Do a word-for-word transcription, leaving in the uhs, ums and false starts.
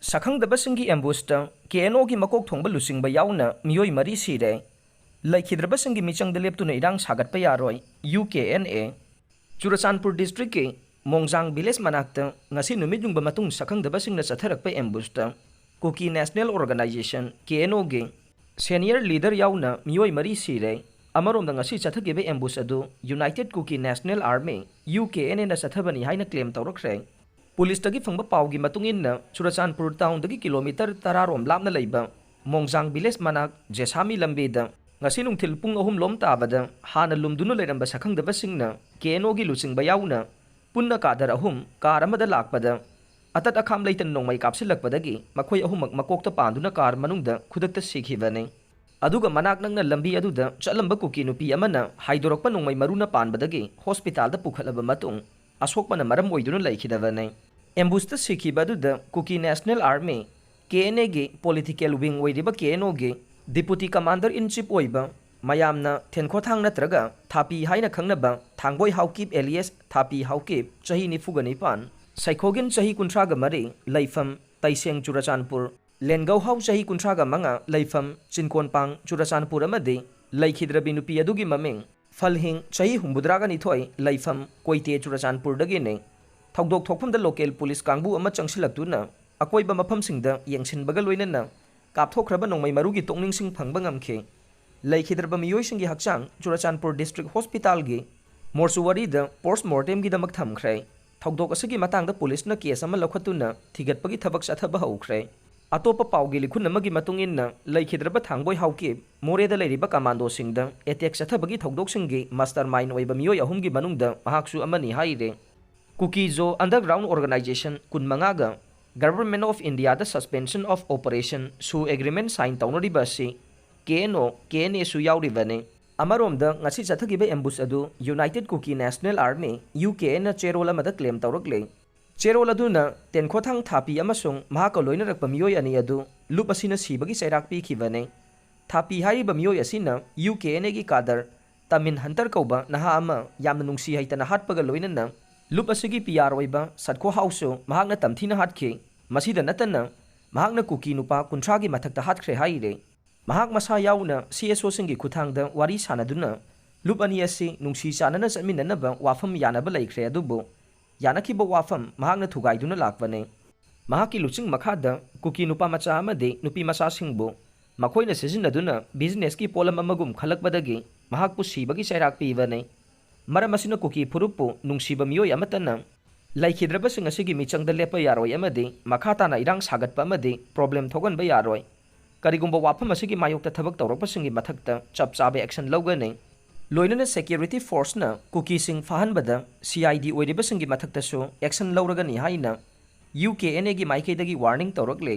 ꯁꯛꯈꯪꯗꯕꯁꯤꯡꯒꯤ ꯑꯦꯝꯕꯨꯁꯇ ꯀꯦ N ꯑꯣꯒꯤ ꯃꯀꯣꯛ ꯊꯣꯡꯕ ꯂꯨꯆꯤꯡꯕ ꯌꯥꯎꯅ ꯃꯤꯑꯣꯏ ꯃꯔꯤ ꯁꯤꯔꯦ꯫ ꯂꯩꯈꯤꯗ꯭ꯔꯕꯁꯤꯡꯒꯤ ꯃꯤꯆꯪꯗ ꯂꯦꯞꯇꯨꯅ ꯏꯔꯥꯡ ꯁꯥꯒꯠꯄ ꯌꯥꯔꯣꯏ, U K N A. Churachandpur ꯗꯤꯁꯇ꯭ꯔꯤꯛꯀꯤ ꯃꯣꯡꯖꯥꯡ ꯚꯤꯂꯦꯖ ꯃꯅꯥꯛꯇ ꯉꯁꯤ ꯅꯨꯃꯤꯠ ꯌꯨꯡꯕ ꯃꯇꯨꯡ ꯁꯛꯈꯪꯗꯕꯁꯤꯡꯅ ꯆꯠꯊꯔꯛꯄ ꯑꯦꯝꯕꯨꯁꯇ Kuki National Organisation, K N ꯑꯣꯒꯤ ꯁꯦꯅꯤꯌꯔ ꯂꯤꯗꯔ ꯌꯥꯎꯅ ꯃꯤꯑꯣꯏ ꯃꯔꯤ ꯁꯤꯔꯦ꯫ ꯑꯃꯔꯣꯝꯗ ꯉꯁꯤ ꯆꯠꯊꯈꯤꯕ ꯑꯦꯝꯕꯨꯁ ꯑꯗꯨ United Kuki National Army, U K N ꯑꯦꯅ ꯆꯠꯊꯕꯅꯤ ꯍꯥꯏꯅ ꯀ꯭ꯂꯦꯝ ꯇꯧꯔꯛꯈ꯭ꯔꯦ꯫ ꯄꯨꯂꯤꯁꯇꯒꯤ ꯐꯪꯕ ꯄꯥꯎꯒꯤ ꯃꯇꯨꯡ ꯏꯟꯅ, ꯆꯨꯔꯆꯥꯟꯄꯨꯔ ꯇꯥꯎꯟꯗꯒꯤ ꯀꯤꯂꯣꯃꯤꯇꯔ ꯇꯔꯥ ꯔꯣꯝ ꯂꯥꯞꯅ ꯂꯩꯕ ꯃꯣꯡꯖꯥꯡ ꯚꯤꯂꯦꯖ ꯃꯅꯥꯛ ꯖꯦꯁꯥꯃꯤ ꯂꯝꯕꯤꯗ ꯉꯁꯤ ꯅꯨꯡꯊꯤꯜ ꯄꯨꯡ ꯑꯍꯨꯝ ꯂꯣꯝ ꯇꯥꯕꯗ ꯍꯥꯟꯅ ꯂꯨꯝꯗꯨꯅ ꯂꯩꯔꯝꯕ ꯁꯛꯈꯪꯗꯕꯁꯤꯡꯅ ꯀꯦ ꯑꯦꯟ ꯑꯣꯒꯤ ꯂꯨꯆꯤꯡꯕ ꯌꯥꯎꯅ ꯄꯨꯟꯅ ꯀꯥꯗꯔ ꯑꯍꯨꯝ ꯀꯥꯔ ꯑꯃꯗ ꯂꯥꯛꯄꯗ ꯑꯇꯠ ꯑꯈꯥꯝ ꯂꯩꯇꯅ ꯅꯣꯡꯃꯩ ꯀꯥꯞꯁꯤꯜꯂꯛꯄꯗꯒꯤ ꯃꯈꯣꯏ ꯑꯍꯨꯝꯃꯛ ꯃꯀꯣꯛꯇ ꯄꯥꯟꯗꯨꯅ ꯀꯥꯔ ꯃꯅꯨꯡꯗ ꯈꯨꯗꯛꯇ ꯁꯤꯈꯤꯕꯅꯤ꯫ ꯑꯗꯨꯒ ꯃꯅꯥꯛ ꯅꯛꯅ ꯂꯝꯕꯤ ꯑꯗꯨꯗ ꯆꯠꯂꯝꯕ ꯀꯨꯀꯤ ꯅꯨꯄꯤ ꯑꯃꯅ ꯍꯥꯏꯗꯣꯔꯛꯄ ꯅꯣꯡꯃꯩ ꯃꯔꯨꯅ ꯄꯥꯟꯕꯗꯒꯤ ꯍꯣꯁꯄꯤꯇꯥꯜꯗ ꯄꯨꯈꯠꯂꯕ ꯃꯇꯨꯡ ꯑꯁꯣꯛꯄꯅ ꯃꯔꯝ ꯑꯣꯏꯗꯨꯅ ꯂꯩꯈꯤꯗꯕꯅꯤ꯫ ꯑꯦꯝꯕꯨꯁꯇ ꯁꯤꯈꯤꯕ ꯑꯗꯨꯗ ꯀꯨꯀꯤ ꯅꯦꯁꯅꯦꯜ ꯑꯥꯔꯃꯤ, ꯀꯦ ꯑꯦꯟ ꯑꯦꯒꯤ ꯄꯣꯂꯤꯇꯤꯀꯦꯜ ꯋꯤꯡ ꯑꯣꯏꯔꯤꯕ ꯀꯦ ꯑꯦꯟ ꯑꯣꯒꯤ ꯗꯤꯄꯨꯇꯤ ꯀꯃꯥꯟꯗꯔ ꯏꯟ ꯆꯤꯐ ꯑꯣꯏꯕ ꯃꯌꯥꯝꯅ ꯊꯦꯟꯈꯣꯊꯥꯡ ꯅꯠꯇ꯭ꯔꯒ ꯊꯥꯄꯤ ꯍꯥꯏꯅ ꯈꯪꯅꯕ ꯊꯥꯡꯕꯣꯏ ꯍꯥꯎꯀꯤꯞ ꯑꯦꯂꯤꯌꯁ ꯊꯥꯄꯤ ꯍꯥꯎꯀꯤꯞ, ꯆꯍꯤ ꯅꯤꯐꯨꯒ ꯅꯤꯄꯥꯟ, ꯁꯩꯈꯣꯒꯤꯟ, ꯆꯍꯤ ꯀꯨꯟꯊ꯭ꯔꯥꯒ ꯃꯔꯤ, ꯂꯩꯐꯝ ꯇꯩꯁꯦꯡ, ꯆꯨꯔꯆꯥꯟꯄꯨꯔ, ꯂꯦꯟꯒꯧꯍꯥꯎ, ꯆꯍꯤ ꯀꯨꯟꯊ꯭ꯔꯥꯒ ꯃꯉꯥ, ꯂꯩꯐꯝ ꯆꯤꯟꯀꯣꯟꯄꯥꯡ, ꯆꯨꯔꯆꯥꯟꯄꯨꯔ ꯑꯃꯗꯤ ꯂꯩꯈꯤꯗ꯭ꯔꯕꯤ ꯅꯨꯄꯤ ꯑꯗꯨꯒꯤ ꯃꯃꯤꯡ ꯐꯜꯍꯤꯡ, ꯆꯍꯤ ꯍꯨꯝꯐꯨꯇꯔꯥꯒ ꯅꯤꯊꯣꯏ, ꯂꯩꯐꯝ ꯀꯣꯏꯇꯦ, ꯆꯨꯔꯆꯥꯟꯄꯨꯔꯗꯒꯤꯅꯤ꯫ ꯊꯧꯗꯣꯛ ꯊꯣꯛꯐꯝꯗ ꯂꯣꯀꯦꯜ ꯄꯨꯂꯤꯁ ꯀꯥꯡꯕꯨ ꯑꯃ ꯆꯪꯁꯤꯜꯂꯛꯇꯨꯅ ꯑꯀꯣꯏꯕ ꯃꯐꯝꯁꯤꯡꯗ ꯌꯦꯡꯁꯤꯟꯕꯒ ꯂꯣꯏꯅꯅ ꯀꯥꯞꯊꯣꯛꯈ꯭ꯔꯕ ꯅꯣꯡꯃꯩ ꯃꯔꯨꯒꯤ ꯇꯣꯛꯅꯤꯡꯁꯤꯡ ꯐꯪꯕ ꯉꯝꯈꯤ꯫ ꯂꯩꯈꯤꯗ꯭ꯔꯕ ꯃꯤꯑꯣꯏꯁꯤꯡꯒꯤ ꯍꯛꯆꯥꯡ ꯆꯨꯔꯆꯥꯟꯄꯨꯔ ꯗꯤꯁꯇ꯭ꯔꯤꯛ ꯍꯣꯁꯄꯤꯇꯥꯜꯒꯤ ꯃꯣꯔꯆꯨꯋꯥꯔꯤꯗ ꯄꯣꯁꯃꯣꯔꯇꯦꯝꯒꯤꯗꯃꯛ ꯊꯝꯈ꯭ꯔꯦ꯫ ꯊꯧꯗꯣꯛ ꯑꯁꯤꯒꯤ ꯃꯇꯥꯡꯗ ꯄꯨꯂꯤꯁꯅ ꯀꯦꯁ ꯑꯃ ꯂꯧꯈꯠꯇꯨꯅ ꯊꯤꯒꯠꯄꯒꯤ ꯊꯕꯛ ꯆꯠꯊꯕ ꯍꯧꯈ꯭ꯔꯦ꯫ ꯑꯇꯣꯞꯄ ꯄꯥꯎꯒꯤ ꯂꯤꯈꯨꯟ ꯑꯃꯒꯤ ꯃꯇꯨꯡ ꯏꯟꯅ, ꯂꯩꯈꯤꯗ꯭ꯔꯕ ꯊꯥꯡꯕꯣꯏ ꯍꯥꯎꯀꯤꯞ ꯃꯣꯔꯦꯗ ꯂꯩꯔꯤꯕ ꯀꯃꯥꯟꯗꯣꯁꯤꯡꯗ ꯑꯦꯇꯦꯛ ꯆꯠꯊꯕꯒꯤ ꯊꯧꯗꯣꯛꯁꯤꯡꯒꯤ ꯃꯥꯁꯇꯔ ꯃꯥꯏꯟ ꯑꯣꯏꯕ ꯃꯤꯑꯣꯏ ꯑꯍꯨꯝꯒꯤ ꯃꯅꯨꯡꯗ ꯃꯍꯥꯛꯁꯨ ꯑꯃꯅꯤ ꯍꯥꯏꯔꯦ꯫ ꯀꯨꯀꯤꯖꯣ underground organisation ꯀꯨꯟꯃꯉꯥꯒ Government of Indiaꯗ Suspension of Operation ꯁꯨ ꯑꯦꯒ꯭ꯔꯤꯃꯦꯟ ꯁꯥꯏꯟ ꯇꯧꯅꯔꯤꯕ ꯑꯁꯤ ꯀꯦ ꯑꯦꯟ ꯑꯣ, ꯀꯦ ꯑꯦꯟ ꯑꯦꯁꯨ ꯌꯥꯎꯔꯤꯕꯅꯤ꯫ ꯑꯃꯔꯣꯝꯗ ꯉꯁꯤ ꯆꯠꯊꯈꯤꯕ ꯑꯦꯝꯕꯨꯁ ꯑꯗꯨ United Kuki National Army, U ꯀꯦ ꯑꯦꯟꯅ ꯆꯦꯔꯣꯜ ꯑꯃꯗ ꯀ꯭ꯂꯦꯝ ꯇꯧꯔꯛꯂꯤ꯫ ꯆꯦꯔꯣꯜ ꯑꯗꯨꯅ ꯇꯦꯟꯈꯣꯊꯥꯡ ꯊꯥꯄꯤ ꯑꯃꯁꯨꯡ ꯃꯍꯥꯛꯀ ꯂꯣꯏꯅꯔꯛꯄ ꯃꯤꯑꯣꯏ ꯑꯅꯤ ꯑꯗꯨ ꯂꯨꯞ ꯑꯁꯤꯅ ꯁꯤꯕꯒꯤ ꯆꯩꯔꯥꯛ ꯄꯤꯈꯤꯕꯅꯤ꯫ ꯊꯥꯄꯤ ꯍꯥꯏꯔꯤꯕ ꯃꯤꯑꯣꯏ ꯑꯁꯤꯅ ꯌꯨ ꯀꯦ ꯑꯦꯟ ꯑꯦꯒꯤ ꯀꯥꯗꯔ ꯇꯥꯃꯤꯟ ꯍꯟꯇꯔ ꯀꯧꯕ ꯅꯍꯥ ꯑꯃ ꯌꯥꯝꯅ ꯅꯨꯡꯁꯤ ꯍꯩꯇꯅ ꯍꯥꯠꯄꯒ ꯂꯣꯏꯅꯅ ꯂꯨꯞ ꯑꯁꯤꯒꯤ ꯄꯤ ꯑꯥꯔ ꯑꯣꯏꯕ ꯁꯠꯈꯣ ꯍꯥꯎꯁꯨ ꯃꯍꯥꯛꯅ ꯇꯝꯊꯤꯅ ꯍꯥꯠꯈꯤ꯫ ꯃꯁꯤꯗ ꯅꯠꯇꯅ ꯃꯍꯥꯛꯅ ꯀꯨꯀꯤ ꯅꯨꯄꯥ ꯀꯨꯟꯊ꯭ꯔꯥꯒꯤ ꯃꯊꯛꯇ ꯍꯥꯠꯈ꯭ꯔꯦ ꯍꯥꯏꯔꯦ꯫ ꯃꯍꯥꯛ ꯃꯁꯥ ꯌꯥꯎꯅ ꯁꯤ ꯑꯦꯁ ꯑꯣꯁꯤꯡꯒꯤ ꯈꯨꯠꯊꯥꯡꯗ ꯋꯥꯔꯤ ꯁꯥꯅꯗꯨꯅ ꯂꯨꯞ ꯑꯅꯤ ꯑꯁꯤ ꯅꯨꯡꯁꯤ ꯆꯥꯟꯅꯅ ꯆꯠꯃꯤꯟꯅꯅꯕ ꯋꯥꯐꯝ ꯌꯥꯅꯕ ꯂꯩꯈ꯭ꯔꯦ, ꯑꯗꯨꯕꯨ ꯌꯥꯅꯈꯤꯕ ꯋꯥꯐꯝ ꯃꯍꯥꯛꯅ ꯊꯨꯒꯥꯏꯗꯨꯅ ꯂꯥꯛꯄꯅꯤ꯫ ꯃꯍꯥꯛꯀꯤ ꯂꯨꯆꯤꯡ ꯃꯈꯥꯗ ꯀꯨꯀꯤ ꯅꯨꯄꯥ ꯃꯆꯥ ꯑꯃꯗꯤ ꯅꯨꯄꯤ ꯃꯆꯥꯁꯤꯡꯕꯨ ꯃꯈꯣꯏꯅ ꯁꯤꯖꯤꯟꯅꯗꯨꯅ ꯕꯤꯖꯤꯅꯦꯁꯀꯤ ꯄꯣꯠꯂꯝ ꯑꯃꯒꯨꯝ ꯈꯜꯂꯛꯄꯗꯒꯤ ꯃꯍꯥꯛꯄꯨ ꯁꯤꯕꯒꯤ ꯆꯩꯔꯥꯛ ꯄꯤꯕꯅꯤ꯫ ꯃꯔꯝ ꯑꯁꯤꯅ ꯀꯨꯀꯤ ꯐꯨꯔꯨꯞꯄꯨ ꯅꯨꯡꯁꯤꯕ ꯃꯤꯑꯣꯏ ꯑꯃꯠꯇꯅ ꯂꯩꯈꯤꯗ꯭ꯔꯕꯁꯤꯡ ꯑꯁꯤꯒꯤ ꯃꯤꯆꯪꯗ ꯂꯦꯞꯄ ꯌꯥꯔꯣꯏ ꯑꯃꯗꯤ ꯃꯈꯥ ꯇꯥꯅ ꯏꯔꯥꯡ ꯁꯥꯒꯠꯄ ꯑꯃꯗꯤ ꯄ꯭ꯔꯣꯕ꯭ꯂꯦꯝ ꯊꯣꯛꯍꯟꯕ ꯌꯥꯔꯣꯏ꯫ ꯀꯔꯤꯒꯨꯝꯕ ꯋꯥꯐꯝ ꯑꯁꯤꯒꯤ ꯃꯥꯌꯣꯛꯇ ꯊꯕꯛ ꯇꯧꯔꯛꯄꯁꯤꯡꯒꯤ ꯃꯊꯛꯇ ꯆꯞ ꯆꯥꯕ ꯑꯦꯛꯁꯟ ꯂꯧꯒꯅꯤ꯫ ꯂꯣꯏꯅꯅ ꯁꯦꯀ꯭ꯌꯨꯔꯤꯇꯤ ꯐꯣꯔꯁꯅ ꯀꯨꯀꯤꯁꯤꯡ ꯐꯥꯍꯟꯕꯗ ꯁꯤ ꯑꯥꯏ ꯗꯤ ꯑꯣꯏꯔꯤꯕꯁꯤꯡꯒꯤ ꯃꯊꯛꯇꯁꯨ ꯑꯦꯛꯁꯟ ꯂꯧꯔꯒꯅꯤ ꯍꯥꯏꯅ ꯌꯨ ꯀꯦ ꯑꯦꯟ ꯑꯦꯒꯤ ꯃꯥꯏꯀꯩꯗꯒꯤ ꯋꯥꯔꯅꯤꯡ ꯇꯧꯔꯛꯂꯦ꯫